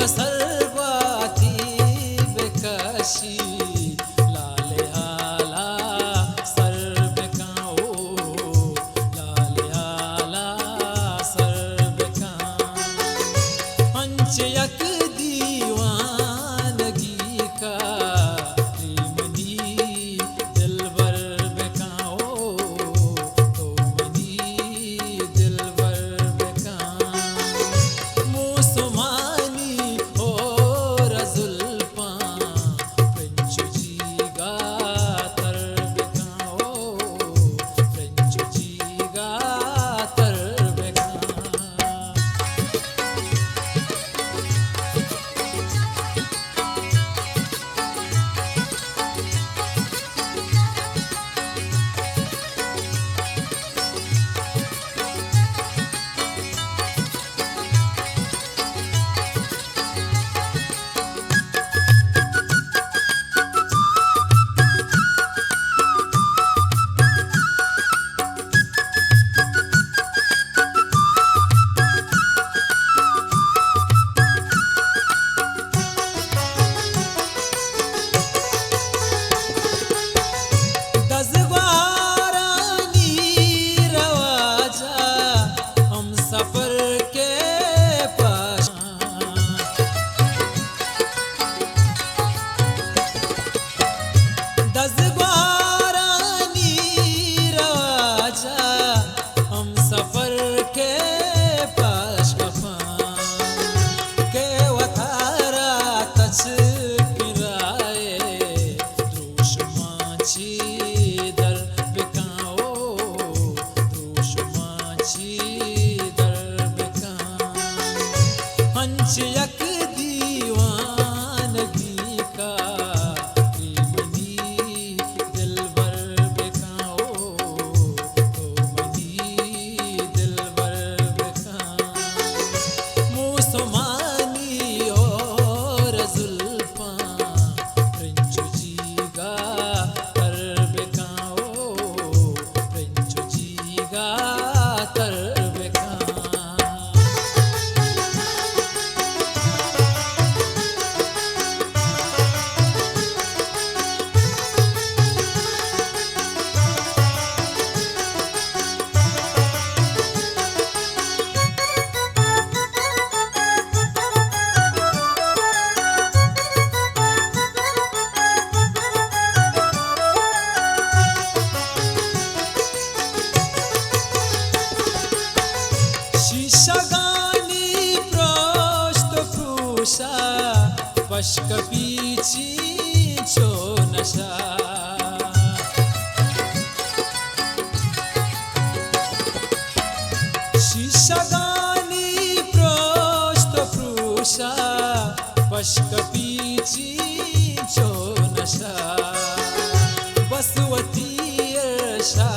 سر گواتی بکشی، لال حالا سر بکن او، لال حالا سر بکن. انچ یک دیوانگی کا ری منی دلبر بکن او، تو منی دلبر بکن. موسمانی ہور زلپاں پرنچ جیگا تر بکن او، پرنچ جیگا تر بکن. دزگوارانی رواجا ہم سفر کے پاش، دزگوارانی رواجا ہم سفر کے پاش کپاں، کہ وتارا تچک رائے دروشماں چی در بکن او، دروشماں چی در بکن. انچ یک دیوانگی کا ری منی دلبر بکن او، تو منی دلبر بکن. موسمانی ہور زلپاں پرنچ جیگا تر بکن او، پرنچ جیگا تر بکن. شیشگانی پروشت پروشا پشک پیچی چو نشا. شیشگانی پروشت پروشا پشک پیچی چو نشا. بس وتی ارشا